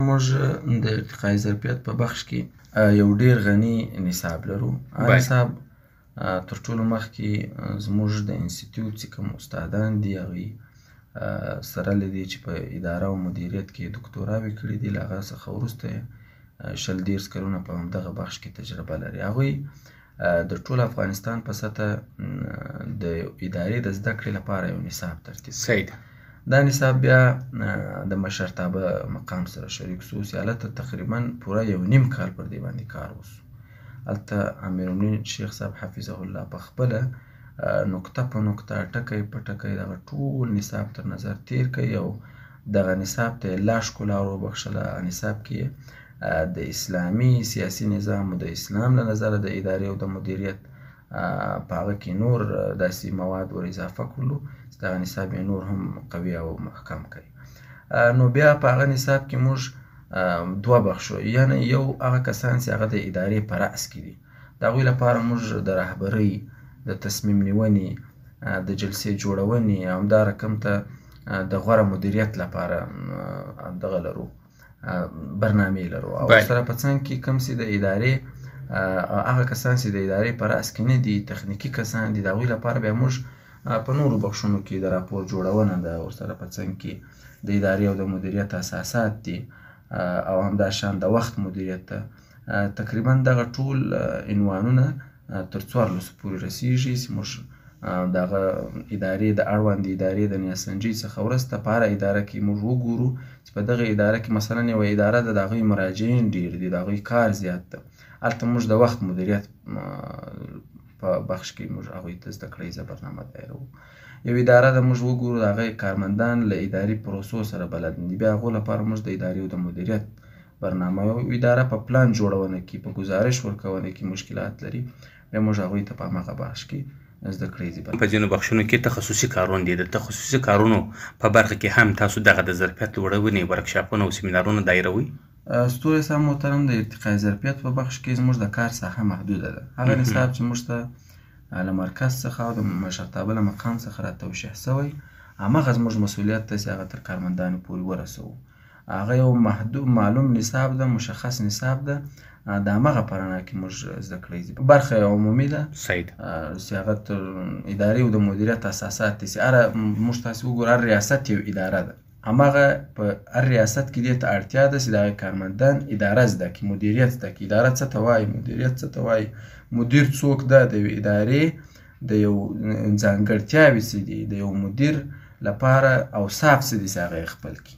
موږ د ارتقاء ظرفیت په بخش کې یو ډیر غني نصاب لرو. نصاب تر ټولو مخکې زموږ د انسټیټیوټ چې کوم استادان دي، هغوی سره له دې چې په اداره او مدیریت کې دکتوراوې کړې دي، له هغه څخه وروسته 20-30 کلونه په همدغه بخش کې تجربه لري. هغوی د ټول افغانستان په سطح د ادارې د زده کړې لپاره یو نصاب ترتیب کړ. دا نصاب بیا د مشرتابه مقام سره شریک سو چې هلته تقریبا پوره 1.5 کال پر دې باندې کار وسو. هلته امیرالمؤمنین شیخ صاحب حفظه الله په خپله نقطه په نقطه، ټکی په ټکی دغه ټول نصاب تر نظر تیر کړ او دغه نصاب ته یې لا ښکلا وروبخښله. نصاب کې د اسلامي سیاسي نظام او د اسلام له نظره د ادارې او د مدیریت په هغه کې نور داسې مواد ور اضافه کړلو چې دغه نصاب یې نور هم قوي او محکم کړي. نو بیا په هغه نصاب کې موږ دوه بخشو، یعنی یو هغه کسان چې هغه د ادارې په رأس کې دي، د هغوی لپاره موږ د رهبرۍ، د تصمیم نیونې، د جلسې جوړونې، همدا رقم ته د غوره مدیریت لپاره دغه لرو، برنامې لرو. او سره په څنګ کې کوم چې د ادارې هغه کسان چې د ادارې په رأس کې نه دي، تخنیکي کسان دي، د هغوی لپاره بیا موږ په نورو بخشونو کې د راپور جوړونه ده، ورسره په څنګ کې د ادارې او د مدیریت اساسات دي، او همدا شان د وخت مدیریت ته. تقریبا دغه ټول عنوانونه تر 14 پورې رسیږي چې موږ دغه ادارې د اړوند ادارې د نیاسنجۍ څخه وروسته په هره اداره کې موږ وګورو چې په دغه اداره کې مثلا یوه اداره ده، د هغوی مراجعین ډېر دي، د هغوی کار زیات ده، هلته موږ د وخت مدیریت په بخش کې موږ هغوی ته زده کړه ییزه برنامه دایروو. یو اداره ده، موږ وګورو د هغې کارمندان له اداري پروسو سره بلد نه دي، بیا هغو لپاره موږ د ادارې او د مدیریت برنامه. یو اداره په پلان جوړونه کې، په ګزارش ورکونه کې مشکلات لري، بیا موږ هغوی ته په هماغه بخش کې زده کړې ییزې برنامې. په ځینو بخشونو کې تخصصي کارونه دي، د تخصصي کارونو په برخه کې هم تاسو دغه د ظرفیت لوړونې ورکشاپونه او سیمینارونه دایروئ؟ ستوری صاحب محترم، د ارتقاء ظرفیت په بخش کې زموږ د کار ساحه محدوده ده. هغه نصاب چې موږ ته له مرکز څخه او د مشرتابه له مقام څخه را توشیح سوی، هماغه زموږ مسؤلیت دی چې هغه تر کارمندانو پورې ورسوو. هغه یو محدود معلوم نصاب ده، مشخص نصاب ده، د هماغه په رڼا کې موږ زده کړې دي. برخه یې عمومي ده چې هغه تر ادارې او د مدیریت اساسات دي، چې هره موږ تاسې وګورو هر ریاست یو اداره ده، هماغه په هر ریاست کې دې ته اړتیا ده چې د هغې کارمندان اداره زده کړي، مدیریت زده کړي. اداره څه ته وایي، مدیریت څه ته وایي، مدیر څوک ده، د یوې ادارې د یو ځانګړتیاوې څه دي، د یو مدیر لپاره اوصاف څه دي چې هغه یې خپل کړي.